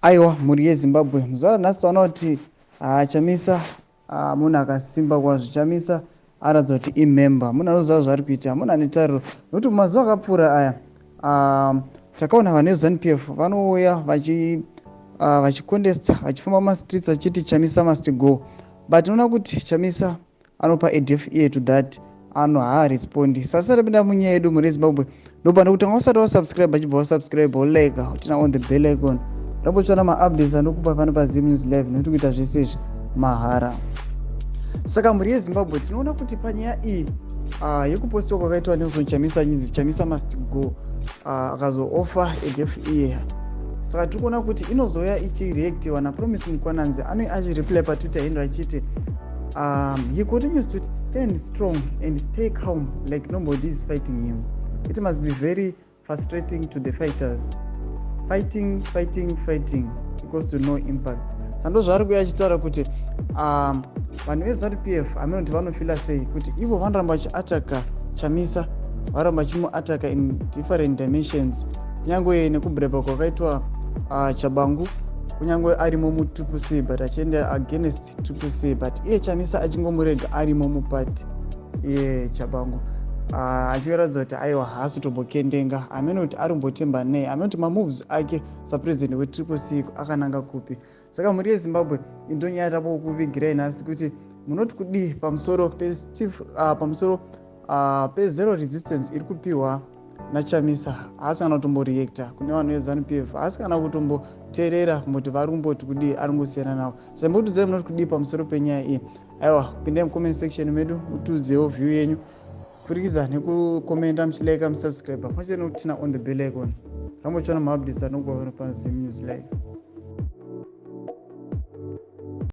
Aiwa, mhuri yeZimbabwe, muzuva ranhasi taona kuti Chamisa munhu akasimba kwazvo. Chamisa aratidza kuti imember, munhu anoziva zvaari kuita, munhu ane tariro, nokuti mumazuva akapfuura aya takaona vanhu veZANU PF vanouya vachicontesta, vachifamba mastreets vachiti "Chamisa must go", but tinoona kuti Chamisa anopa a deaf ear to that, ano haarespondi. Saka tisati tapinda munyaya yedu, mhuri yeZimbabwe, ndobva kuti anga usati wasubscribe, achibva wasubscribe, wolike, uturn on the bell icon, rambotsvana maupdates anokupa pano paZim News Live, nekuti kuita zvese izvi mahara. Saka mhuri yeZimbabwe, tinoona kuti panyaya iyi yekupostiwa kwakaitwa Nelson Chamisa achinzi "Chamisa must go", akazooffer a deaf ear. Saka tiri kuona kuti inozouya ichireactiwa naPromise Mukwananzi, anoi achireply paTwitter handle achiti he continues to stand strong and stay calm like nobody is fighting him. It must be very frustrating to the fighters, fighting, fighting, fighting equals to no impact. Sando zvaari kuuya achitaura kuti vanhu veZANU PF hameno kuti vanofeela sei kuti ivo vanoramba vachiataka Chamisa, varamba vachimuataka in different dimensions, kunyange nekubreba kwakaitwa Tshabangu, kunyange arimo muTriple C, but achienda against Triple C, but iye Chamisa achingomurega arimo mupati. Iye Tshabangu achiratidza kuti aiwa, haasi kutombokendenga. Hameno kuti ari kumbotemba nei, hameno kuti mamoves ake sapresident weTriple C akananga kupi. Saka mhuri yeZimbabwe, indonyaya tapokuvigirai nhasi kuti munoti kudii pamusoro pamusoro pezero resistance iri kupiwa naChamisa. Haasi kana kutomboreacta kune vanhu veZANU PF, haasi kana kutomboteerera kumboti vari kumboti kudii, ari ngosiyana navo. Saka mbotiudzai munoti kudii pamusoro penyaya iyi. Aiwa, pindai mucomment section medu, mutiudzewo view yenyu kupfurikidza nekukomenda, muchilike, musubscribe, pamwe chete nekuturn on the bell icon, rambotsvana maupdates anokuva pano paZim News Live.